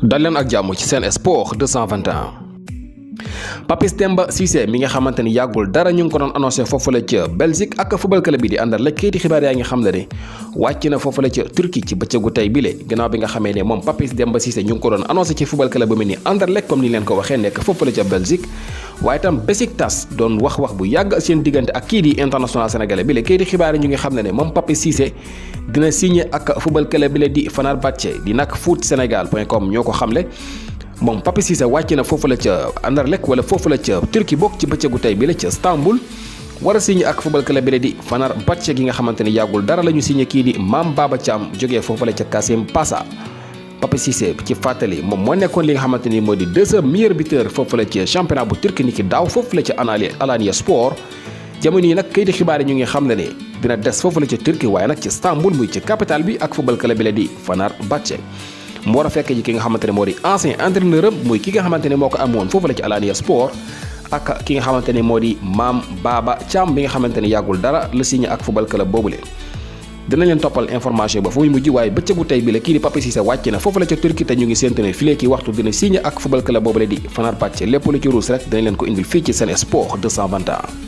dal leen ak jàmm ci Sen Sports 221. Papiss Demba Cisse mi nga xamante ni yàggul dara ñu ngi ko doon annoncé foofule ca Belgique ak football club bi di Anderlecht kayiti xibaar yaa ngi xam ne wàcc na foofule ca Turquie ci bëccëgu tey bile gannaaw bi nga xamee ne moom Papiss Demba Cisse ñu ngi ko doon annoncé ci football club bu mel ni Anderlecht comme ni leen ko waxee nekk foofule ca Belgique waaye itam Besiktas doon wax bu yàgg seen diggante ak kii di international sénégalais bile kayiti xibaar yi ñu ngi xam ne moom Papiss Cisse dina signé ak football club bile di Fenerbahçe di nag footsenegal.com ñoo ko xamle. moom Papiss Cisse wàcc na foofu la ca Anderlecht wala foofu la ca Turquie bokk ci bëccëgu tey bi la ca Istanbul war a signé ak football club bi la di Fenerbahçe gi nga xamante ni yàggul dara la ñu signé kii di Mame Baba Thiam jógee foofu la ca Kassim Pasa. Papiss Cisse ci fàttali moom moo nekkoon li nga xamante ni moo di deuxième meilleur buteur foofu la ca championnat bu Turquie ni ki daaw foofu la ca Alanya Sport jamono yi nag kayiti xibaar yi ñu ngi xam ne dina des foofu la ca Turquie waaye nag ci Istanbul muy ci capitale bi ak football club bi la di Fenerbahçe. mu war a fekk ji ki nga xamante ne moo di ancien entraîneur am muy ki nga xamante ne moo ko amoon foofu la ci Alanya Sport ak ki nga xamante ne moo di Mame Baba Thiam bi nga xamante ne yàggul dara la signé ak football club boobule. dinañ leen toppal information ba fu muy mujj waaye bëccëgu tey bi la kii di Papiss Cisse wàcc na foofu la ca Turquie te ñu ngi séntu ne fii léegi waxtu dina signé ak football club boobule di Fenerbahçe lépp lu ci ruus rek dinañ leen ko indil fii ci Sen Sports 221.